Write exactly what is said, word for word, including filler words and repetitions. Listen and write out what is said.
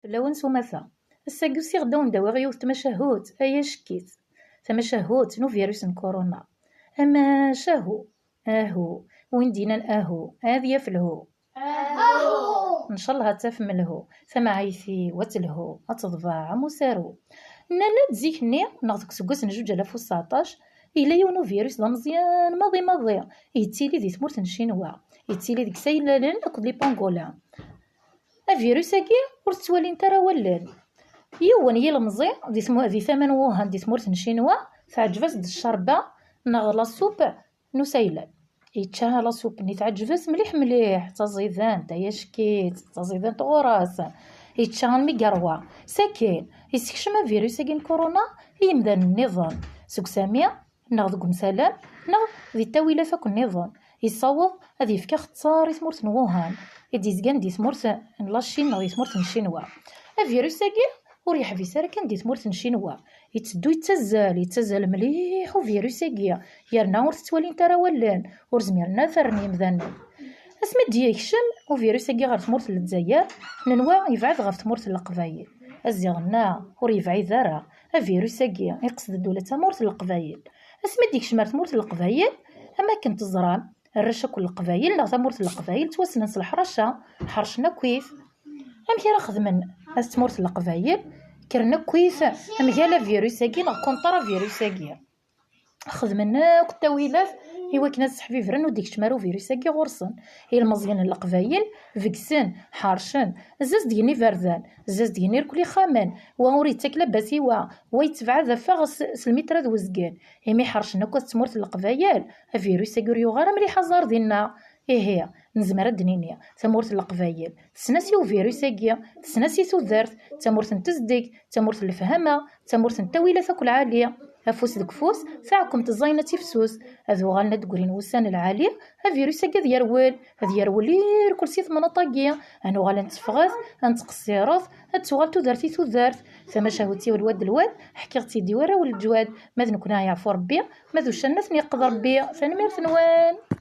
Fell-awen s umata. Ass-agi usiɣ-d ad wen-d-awiɣ yiwet tmacahut, ay acekkit. Tamacahut n uvirus n corona. Amacahu, ahu, win d-yennan ahu, ad yaf lhu. Ncallah ad tafem lhu. Tamɛayt-iw ad telhu, ad teḍbeɛ am usaru. Nnan-d zik-nni, neɣ deg useggas n zuǧ alaf u tseɛṭac, yella yiwen uvirus d ameẓyan maḍi maḍi, yettili di tmurt n Ccinwa, yettili deg isaylalen akked les pangolins. Avirus-agi ur tettwalint ara wallen. Yiwen yilemẓi di tmu-, di tama n Wuhan, di tmurt n Ccinwa, teɛǧeb-as-d ccerba neɣ la soupe n usaylal. Yečča la soupe-nni, teɛǧeb-as mliḥ mliḥ, d taẓidant, ay acekkit, d taẓidant ɣur-s. Yečča almi yerwa. Sakin, yessekcem avirus-agi n corona i yimdanen nniḍen, seg usami neɣ deg umsalam, neɣ di ttawilat akk nniḍen. Yessaweḍ ad yefk axeṣṣar i tmurt n Wuhan, i d-yezgan di tmurt n la Chine neɣ di tmurt n Ccinwa. Avirus-agi ur yeḥbis ara kan di tmurt n Ccinwa. Yetteddu yettazzal, yettazzal mliḥ uvirus-agi, yerna ur t-ttwalint ara wallen, ur zmiren ara ad t-rren yimdanen. Asmi d-yekcem uvirus-agi ɣer tmurt n Lezzayer, nenwa yebɛed ɣef tmurt n Leqbayel. Aziɣ-nneɣ ur yebɛid ara. Avirus-agi iqsed-d ula d tamurt n Leqbayel. Asmi d-yekcem ar tmurt n Leqbayel, am akken teẓram, arrac akk n Leqbayel neɣ tamurt n Leqbayel ttwassnen s leḥraca, ḥercen akkit. Amek ara xedmen at tmurt n Leqbayel? Kkren akkit mgal avirus-agi neɣ kontra virus-agi. Xedmen akk ttawilat i wakken ad seḥbibren ur d-ikeččem ara uvirus-agi ɣur-sen. Ilmeẓyen n Leqbayel begsen, ḥercen, zzazdgen iberdan, zzazdgen irkul ixxamen, wa ur yettak labas i wa, wa yettebɛad affaɣ s, s lmitra d uzgen. Imi ḥercen akk at tmurt n Leqbayel, avirus-agi ur yuɣ ara mliḥ aẓar dinna. Ihi, nezmer ad d-nini, tamurt n Leqbayel, tesnas i uvirus-agi, tesnas i tudert, d tamurt n tezdeg, d tamurt n lefhama, d tamurt n ttawilat akk lɛali. Afus deg ufus, taɛkemt ẓẓayen ad tifsus. Ad uɣalen ad d-grin wussan lɛali, avirus-agi ad yerwel, ad yerwel irkul si temnaḍt-agi. Ad nuɣal ad netteffɣet, ad nettqeṣṣiret, ad tuɣal tudert i tudert. Tamacahut-iw lwad lwad, ḥkiɣ-tt-id i warraw n leǧwad. Ma d nekkni ad yeɛfu Rebbi, ma d uccan ad ten-yeqqed Rebbi. Tanemmirt-nwen.